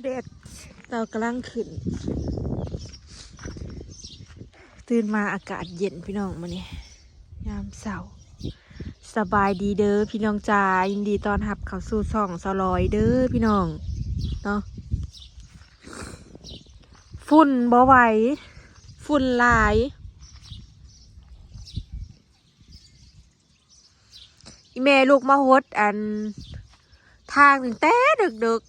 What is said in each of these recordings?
ດດາວກຳລັງຂຶ້ນ ຕື່ນມາອາກາດເຢັນພີ່ນ້ອງ ມື້ນີ້ຍາມເຊົ້າ. ສະບາຍດີເດີພີ່ນ້ອງຈ້າ ຍິນດີຕ້ອນຮັບເຂົ້າສູ່ຊ່ອງສາວລອຍເດີພີ່ນ້ອງເນາະ. ຝຸ່ນບໍ່ໄຫວ ຝຸ່ນຫຼາຍ. ອີ່ແມ່ລຸກມາຫົດອັນທາງຕັ້ງແຕ່ເດິກ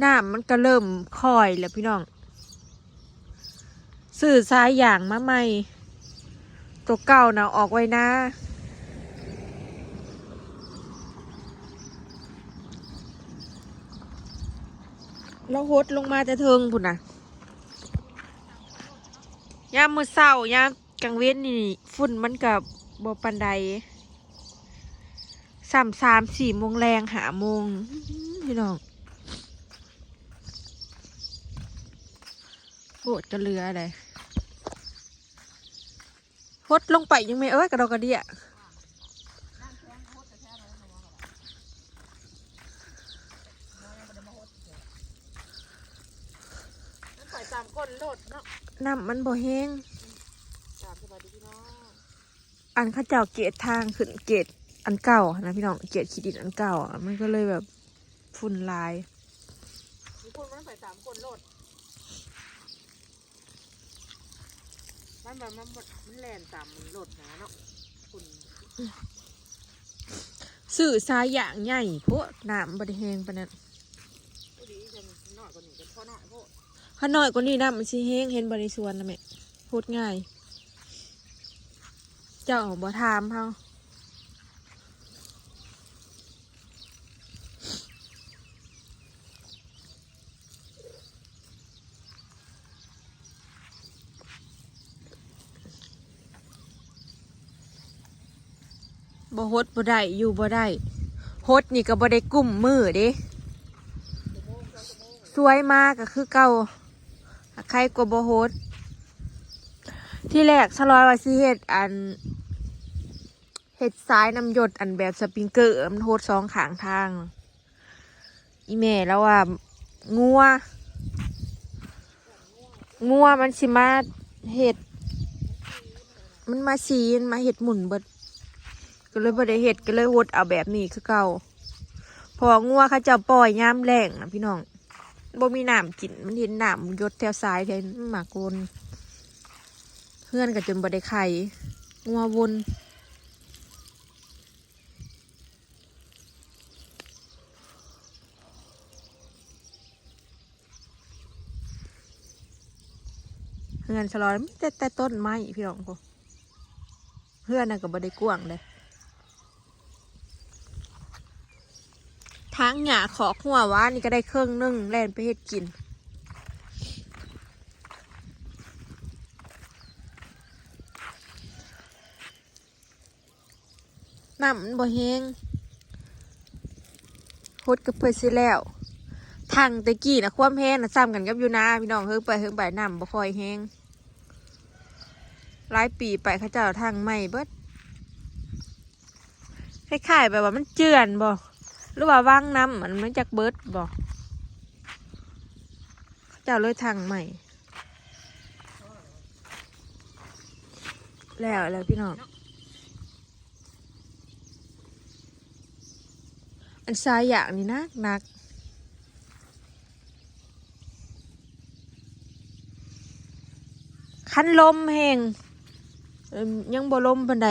ໆ ນ້ຳມັນກະເລີ່ມຄ່ອຍແລ້ວພີ່ນ້ອງ. ຊື້ສາຍຢາງມາໃໝ່ ໂຕເກົ່ານະອອກໄວ້ນາ. ລາວຫົດລົງມາແຕ່ເທິງພຸ້ນນະ. ຍາມມື້ເຊົ້າ ຍາມກາງເວັນນີ້ຝຸ່ນມັນກະບໍ່ປານໃດ ສ່ຳສາມສີ່ໂມງແລງ ຫ້າໂມງ ອື ພີ່ນ້ອງ ໂພດກະເຫຼືອໃດ. ຫົດລົງໄປຍັງແມ່ເອີຍ ກະດອກກະເດຍ. ໄປຕາມກົ້ນໂລດເນາະ ນ້ຳມັນບໍ່ແຮງ. ຕາມສະບາຍດີພີ່ນ້ອງ. ອັນເຂົາເຈົ້າເກດທາງຂຶ້ນເກດອັນເກົ່າຫັ້ນນະພີ່ນ້ອງ ເກດຂີ້ດິນອັນເກົ່າ ມັນກະເລີຍແບບຝຸ່ນຫຼາຍ. ມັນໄປຕາມກົ້ນໂລດ. ມັນວ່າມັນ ມັນແລ່ນຕາມລົດຫັ້ນນະເນາະ ຝຸ່ນ. ຊື້ສາຍຢາງໃຫຍ່ໂພດ ນ້ຳບໍ່ໄດ້ແຮງປານນັ້ນ. ພໍດີ ຄັນນ້ອຍກວ່ານີ້ກະພໍນ້ອຍໂພດ ຄັນນ້ອຍກວ່ານີ້ນ້ຳມັນຊິແຮງ. ເຫັນບໍ່ໃນສວນນະແມ່ ຫົດງ່າຍ ເຈົ້າບໍ່ຖາມເຮົາ. ບໍ່ຫົດບໍ່ໄດ້ ຢູ່ບໍ່ໄດ້ ຫົດນີ້ກະບໍ່ໄດ້ກຸ້ມມື້ເດ້ ສວຍມາກະຄືເກົ່າ ໃຄກວ່າບໍ່ຫົດ. ທີແລກສາວລອຍວ່າຊິເຮັດອັນ ເຮັດສາຍນ້ຳຢົດ ອັນແບບສະປຣິງເກີ ມັນຫົດສອງຂ້າງທາງ. ອີ່ແມ່ລາວວ່າງົວ ງົວມັນຊິມາເຮັດ ມັນມາສີ ມັນມາເຮັດໝຸ່ນເບິດ ກະເລີຍບໍ່ໄດ້ເຮັດ ກະເລີຍຫົດເອົາແບບນີ້ຄືເກົ່າ. ເພາະວ່າງົວເຂົາເຈົ້າປ່ອຍຍາມແລ້ງນະພີ່ນ້ອງ ບໍ່ມີນ້ຳກິນ ມັນເຫັນນ້ຳຢົດແຖວສາຍແຖວ ມັນມັກວົນ. ເຮືອນກະຈົນບໍ່ໄດ້ໄຂ ງົວວົນ. ເຮືອນສາວລອຍມີແຕ່ ແຕ່ຕົ້ນໄມ້ພີ່ນ້ອງ ເຮືອນນັ້ນກະບໍ່ໄດ້ກວ້າງເດ້. ຖາງຫຍ້າຄອກງົວວານນີ້ກະໄດ້ເຄິ່ງໜຶ່ງ ແລ່ນໄປເຮັດກິນ. ນ້ຳມັນບໍ່ແຮງ ຫົດກະເພື່ອຊິແລ້ວ. ຖັງແຕ່ກີ້ນະ ຄວາມແຮງນະ ສ່ຳກັນກັບຢູ່ນາພີ່ນ້ອງ. ເຫິງໄປເຫິງໄປ ນ້ຳບໍ່ຄ່ອຍແຮງ. ຫຼາຍປີໄປເຂົາເຈົ້າຖັງໃໝ່ເບິດ. ຄ້າຍໆແບບວ່າມັນເຈື່ອນບໍ່ ຫຼືວ່າວັງນ້ຳມັນ ມັນຈັກເບິດບໍ່ ເຂົາເຈົ້າເລີຍຖັງໃໝ່. ແລ້ວແລ້ວພີ່ນ້ອງ ອັນສາຍຢາງນີ້ໜັກໆ. ຄັນລົມແຮງ ເອີ ຍັງບໍ່ລົມປານໃດ.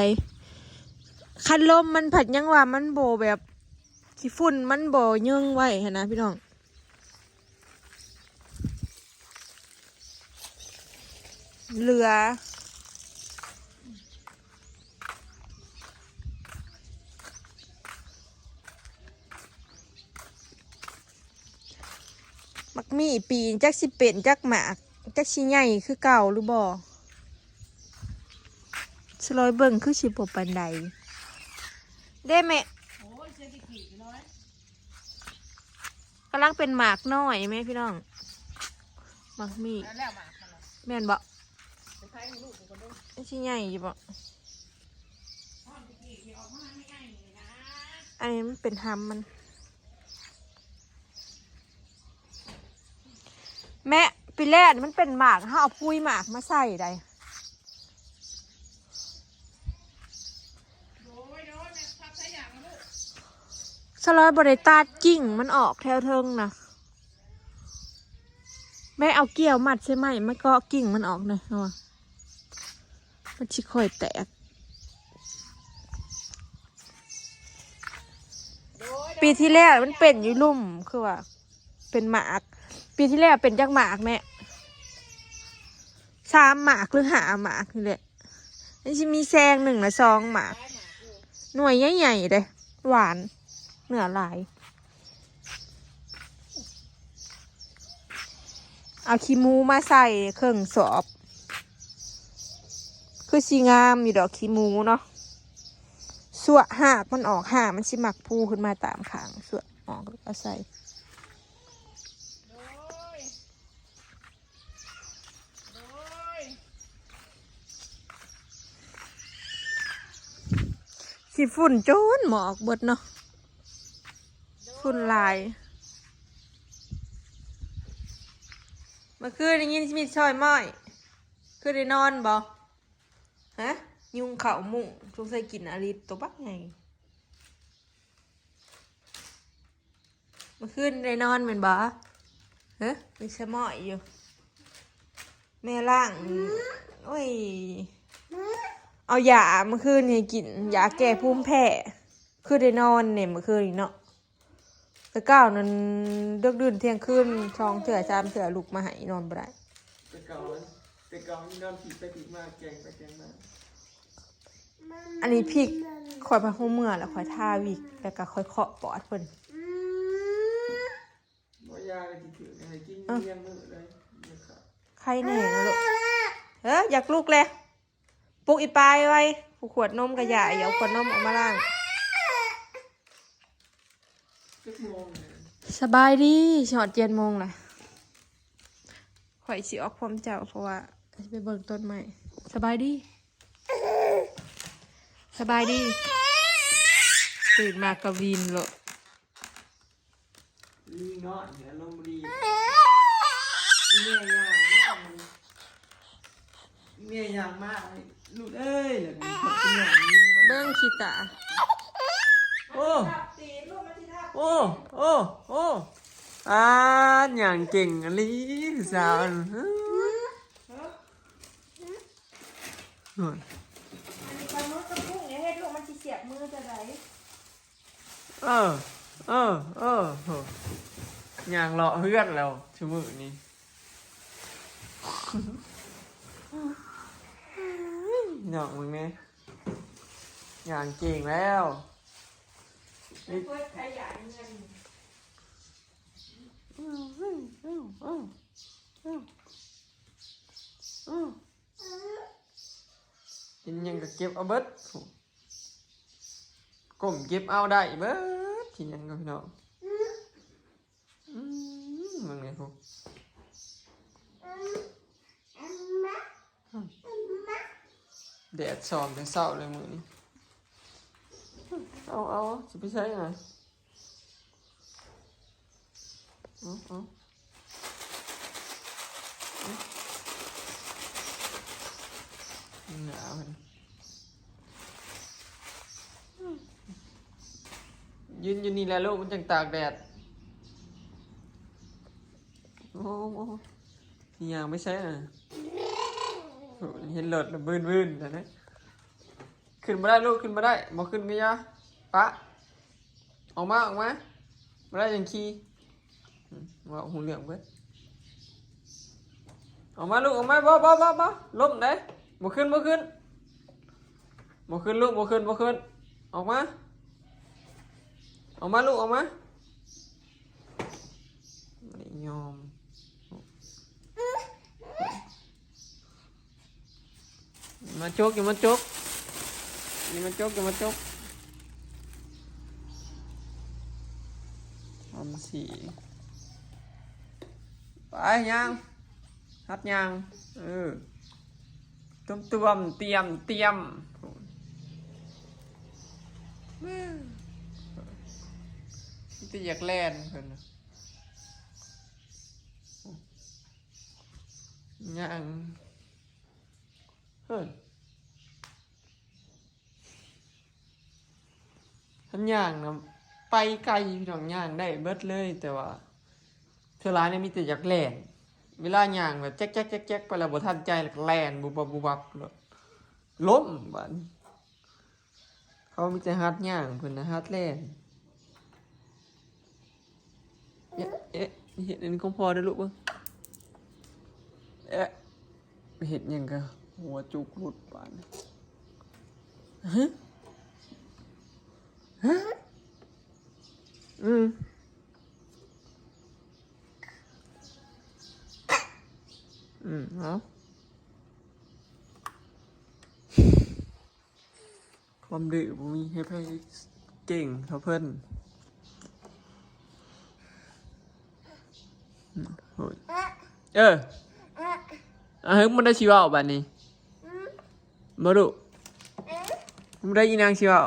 ຄັນລົມມັນພັດຍັງວ່າມັນບໍ່ແບບ ຂີ້ຝຸ່ນມັນບໍ່ຍຶ່ງໄວ້ຫັ້ນນະພີ່ນ້ອງ. ເຫຼືອ ໝາກມີ້ປີນີ້ຈັກຊິເປັນຈັກໝາກ ຈັກຊິໃຫຍ່ຄືເກົ່າຫຼືບໍ່. ສະລອຍເບິ່ງຄືຊິບໍ່ປານໃດເດ້ແມ່. ກຳລັງເປັນໝາກນ້ອຍແມ່ພີ່ນ້ອງ ໝາກມີ້. ແມ່ນບໍ່? ມັນຊິໃຫຍ່ຢູ່ບໍ່? ອັນນີ້ມັນເປັນຮຳມັນ. ແມ່ ປີແລ້ວນີ້ມັນເປັນໝາກ ເຮົາເອົາປຸ໋ຍໝາກມາໃສ່ໄດ໋. ສະລອຍບໍ່ໄດ້ຕັດກິ່ງມັນອອກແຖວເທິງນະ. ແມ່ເອົາກ້ຽວມັດໃສ່ໄມ້ ມາເກາະກິ່ງມັນອອກແດ່ ເຮົາວ່າມັນຊິຄ່ອຍແຕກ. ປີທີ່ແລ້ວມັນເປັນຢູ່ລຸ່ມ ຄືວ່າເປັນໝາກ. ປີທີ່ແລ້ວເປັນຈັກໝາກແມ່? ສາມໝາກ ຫຼື ຫ້າໝາກນີ້ແຫຼະ. ມັນຊິມີແຊງໜຶ່ງລະສອງໝາກ ໜ່ວຍໃຫຍ່ໆເດ້ ຫວານ ເນື້ອຫຼາຍ. ເອົາຂີ້ໝູມາໃສ່ເຄິ່ງສອບ ຄືຊິງາມຢູ່ດອກຂີ້ໝູເນາະ. ສວກຮາກມັນອອກ ຮາກມັນຊິມັກພູຂຶ້ນມາຕາມຂ້າງ ສວກອອກແລ້ວກໍໃສ່. ຂີ້ຝຸ່ນຈົນໝອກເບິດເນາະ ຝຸ່ນຫຼາຍ. ເມື່ອຄືນໄດ້ຍິນມີຊອຍມ້ອຍ ຄືໄດ້ນອນບໍ່? ຮະ ຍຸງເຂົ້າມຸ້ງ ສົງໄສກິນອາລິດໂຕບັກໃຫຍ່. ເມື່ອຄືນໄດ້ນອນແມ່ນບໍ່? ຮະ ມີຊະມ້ອຍຢູ່ ແມ່ລ້າງ ໂອ້ຍ ເອົາຢາເມື່ອຄືນໃຫ້ກິນ ຢາແກ້ພູມແພ້. ຄືໄດ້ນອນແດ່ເມື່ອຄືນນີ້ເນາະ. ແຕ່ເກົ່ານັ້ນເດິກດື່ນທ່ຽງຄືນສອງເທື່ອສາມເທື່ອ ລຸກມາໃຫ້ນອນບໍ່ໄດ້. ແຕ່ເກົ່າ ແຕ່ເກົ່ານີ້ນອນຜິດໄປຜິດມາ ແກ່ງໄປແກ່ງມາ. ອັນນີ້ພິກ ຂ້ອຍໄປຮູ້ເມື່ອແລ້ວ ຂ້ອຍທາວິກ ແລ້ວກໍຂ້ອຍເຄາະປອດເພິ່ນ. ບໍ່ຢາກະຊິຖືກໃຫ້ກິນ ເອີ ລ້ຽງມື້ເລີຍ. ໄຄແນ່ນະລູກ. ເອີ ຢາກລຸກແລ້ວ. ປຸກອີປາຍໄວ ຜູ້ຂວດນົມກະຢາກ ເອົາຂວດນົມອອກມາລ້າງ. ຈັກໂມງແລ້ວ? ສະບາຍດີ ຊິຮອດເຈັດໂມງລະ. ຂ້ອຍຊິອອກພ້ອມເຈົ້າ ເພາະວ່າຊິໄປເບິ່ງຕົ້ນໄມ້. ສະບາຍດີ ສະບາຍດີ. ຕື່ນມາກະວິນໂລດ. ລີງເນາະ ອາລົມບໍ່ດີ. ອີແມ່ຍ່າງມາ ອີແມ່ຍ່າງມາ ລູກເອີຍ ແລ້ວກໍເບິ່ງຂີ້ຕາ. ໂອ້ ໂອ້ ໂອ້ ໂອ້ ອາ ຍ່າງເກັ່ງອີ່ຫຼີ ສາວ. ໂອ້ຍ ອັນນີ້ປາໝຶກກັບກຸ້ງນີ້ເຮັດລູກມັນຊິສຽບມືເຈົ້າໃດ. ເອີ ເອີ ເອີ ໂຫ ຍ່າງເລາະເຮືອນແລ້ວຊຸມື້ນີ້. ນ້ອງເບິ່ງແດ່ ຍ່າງເກັ່ງແລ້ວ. ເພິ່ນຂະຫຍາຍເງິນ. ເຫັນຫຍັງກໍເກັບເອົາເບິດ ກົ້ມເກັບເອົາໄດ້ເບິດ ເຫັນຫຍັງກໍ ພີ່ນ້ອງ. ອືມ ເບິ່ງແດ່ພຸ້ນ ແດດສ່ອງແຕ່ເຊົ້າເລີຍມື້ນີ້. ເອົາ ເອົາ ຊິໄປໃສນະ? ເອົາ ເອົາ ເອົາ ໜາວ. ຢືນຢູ່ນີ້ແຫຼະລູກ ມັນຈັ່ງຕາກແດດ. ໂອ້ ໂອ້ ຊິຍ່າງໄປໃສນະ? ໂອ້ ເຫັນລົດລະວືນໆ ແລ້ວນະ. ຂຶ້ນບໍ່ໄດ້ລູກ ຂຶ້ນບໍ່ໄດ້ ບໍ່ຂຶ້ນກໍຢ່າ ປະ ອອກມາ ອອກມາ ບໍ່ໄດ້ຈັ່ງຂີ່. ອືມ ເວົ້າຮູ້ເລື່ອງເບິດ. ອອກມາລູກ ອອກມາ ບໍ່ ບໍ່ ບໍ່ ບໍ່ ລົ້ມເດ້. ບໍ່ຂຶ້ນ ບໍ່ຂຶ້ນ ບໍ່ຂຶ້ນລູກ ບໍ່ຂຶ້ນ ບໍ່ຂຶ້ນ. ອອກມາ ອອກມາລູກ ອອກມາ. ບໍ່ໄດ້ຍອມ. ມາຈົກ ຢ່າມາຈົກ ຢ່າມາຈົກ ຢ່າມາຈົກ. ທຳສີ ໄປຍ່າງ ຫັດຍ່າງ ເອີ ຕວມໆ ຕຽມ ຕຽມ ມີແຕ່ຢາກແລ່ນເພິ່ນນະ. ຍ່າງ ເຮີ້ຍ ຄັນຍ່າງນະໄປໄກພີ່ນ້ອງ ຍ່າງໄດ້ເບິດເລີຍ ແຕ່ວ່າສ່ວນຫຼາຍນີ້ມີແຕ່ຢາກແລ່ນ ເວລາຍ່າງແບບແຈກໆໆໆ ໄປແລ້ວບໍ່ທັນໃຈ ແລ້ວກໍແລ່ນບຸບບັບໆໂລດ ລົ້ມບາດນີ້. ເຂົາມີແຕ່ຫັດຍ່າງ ເພິ່ນນະຫັດແລ່ນ. ເອະ ເອະ ເຮັດອັນນີ້ຂອງພໍ່ເດີ້ລູກເບິ່ງ. ເອະ ເຮັດຫຍັງກະຫົວຈຸກຫຼຸດບາດນີ້. ຮະ ຮະ ອືມ ອືມ ເອົາ. ຄວາມດື້ບໍ່ມີໃຜເກັ່ງເທົ່າເພິ່ນ. ໂອ້ຍ ເອີ ອາ ເຮີ້ຍ ມັນໄດ້ຊິເວົ້າບາດນີ້ ບໍ່ລູກ? ມັນໄດ້ອີນາງຊິເວົ້າ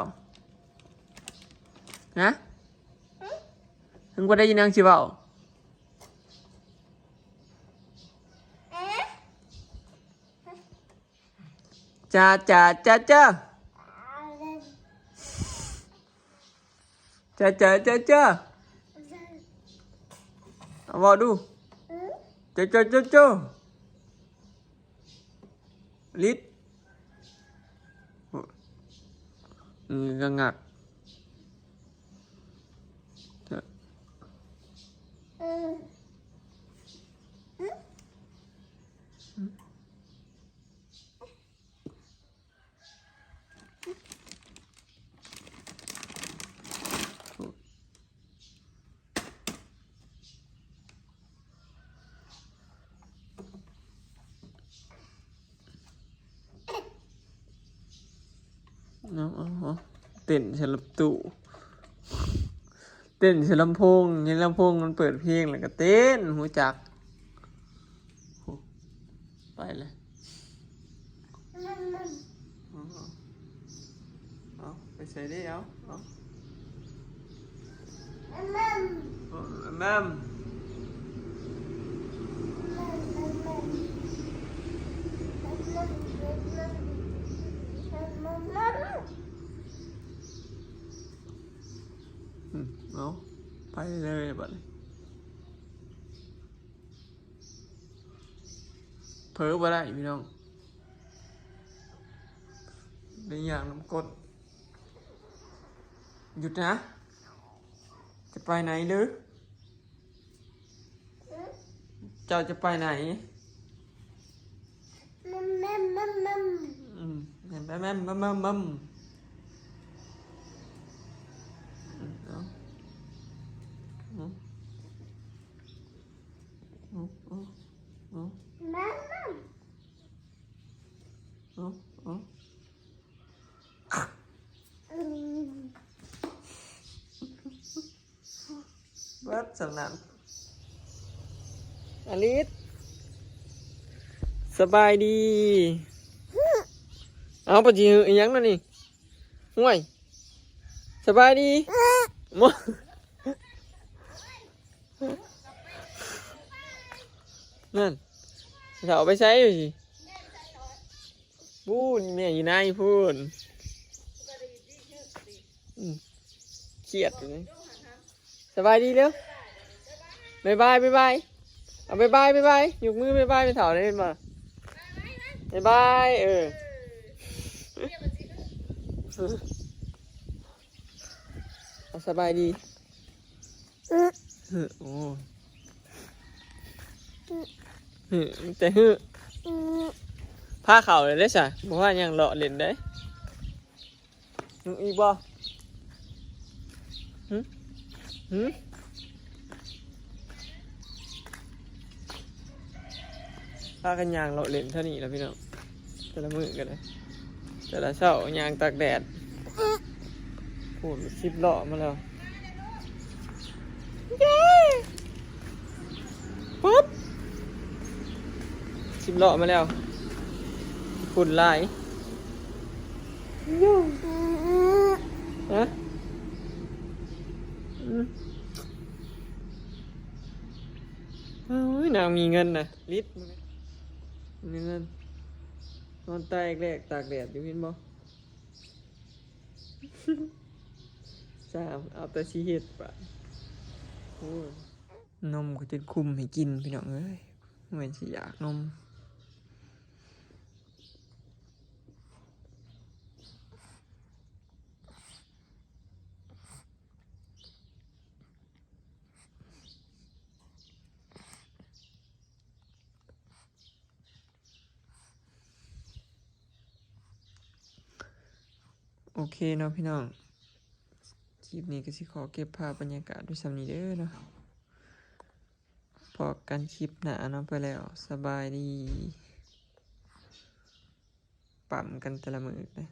ຮະ? ເຮີ້ຍ ບໍ່ໄດ້ອີນາງຊິເວົ້າ. ຈາ ຈາ ຈາ ຈາ ຈາ ຈາ ຈາ ຈາ ເວົ້າດູ ຈາ ຈາ ຈາ ຈາ ລິດ ງຶກງັກ. ເອົາ ເອົາ ເອົາ ເຕັ້ນໃສ່ລົດຕູ້ ເຕັ້ນໃສ່ລຳໂພງ ເຫັນລຳໂພງມັນເປີດເພງ ແລ້ວກໍເຕັ້ນ ຮູ້ຈັກ ໂອ້ ໄປເລີຍ. ເອົາ ໄປໃສເດ້ ເອົາ ເອົາ ແມ່ມ ອືມ ເອົາ ໄປເລີຍບາດນີ້. ເຜີບໍ່ໄດ້ພີ່ນ້ອງ ໄດ້ຍ່າງນຳກົ້ນ. ຢຸດນະ ຈະໄປໃນຫຼື ເຈົ້າຈະໄປໃນ? ອືມ ແມ່ມໆໆໆ ອືມ ເອົາ ອືມ. ເອົາ ເອົາ ເອົາ ແມ່ນ ເອົາ ເອົາ ອືມ ເບິດສ່ຳນັ້ນ ອາລິດ ສະບາຍດີ. ເອົາ ປະຈິຫືອີ່ຫຍັງນະນີ້? ຫ້ວຍ ສະບາຍດີ. ນັ້ນ ເຖົ້າໄປໃສຢູ່ຊິ? ພຸ້ນ ແມ່ຢູ່ໃນພຸ້ນ. ອືມ ຄຽດຢູ່ນີ້. ສະບາຍດີເລັວ ບາຍບາຍ ບາຍບາຍ ເອົາ ບາຍບາຍ ບາຍບາຍ ຍົກມືບາຍບາຍແມ່ເຖົ້າໄດ້ແມ່ນບໍ່? ບາຍບາຍ ເອີ ເອົາ ສະບາຍດີ. ໂອ້ ແຕ່ ພາເຂົ້າເລີຍເດ້ຊະ ບໍ່ວ່າຫຍັງ ເລາະຫຼິ້ນເດ້. ຫຶ ອີກບໍ່? ຫຶ ຫຶ ພາກັນຍ່າງເລາະຫຼິ້ນເທົ່ານີ້ລະພີ່ນ້ອງ ແຕ່ລະມື້ກໍໄດ້ ແຕ່ລະເຊົ້າຍ່າງຕາກແດດ. ໂອ້ ສິບລໍ້ມາແລ້ວ. ເຢ້ ປຶບ ສິບລໍ້ມາແລ້ວ ຝຸ່ນຫຼາຍ. ຮະ ອືມ ໂອ້ຍ ນາງມີເງິນນະ ລິດ. ນີ້ນັ້ນ ນອນຕາຍແລກຕາກແດດຢູ່ ເຫັນບໍ່? ຊ່າງເອົາແຕ່ຊິເຮັດບາດ ໂອ້ຍ ນົມກໍຈົນຄຸມໃຫ້ກິນ ພີ່ນ້ອງເອີຍ ແມ່ນຊິຢາກນົມ. ໂອເຄເນາະພີ່ນ້ອງ ຄລິບນີ້ກໍຊິຂໍເກັບພາບບັນຍາກາດໄວ້ສ່ຳນີ້ເດີເນາະ ພໍ້ກັນຄລິບໜ້າເນາະ ໄປແລ້ວ ສະບາຍດີ. ປ້ຳກັນແຕ່ລະມື້ເດ້.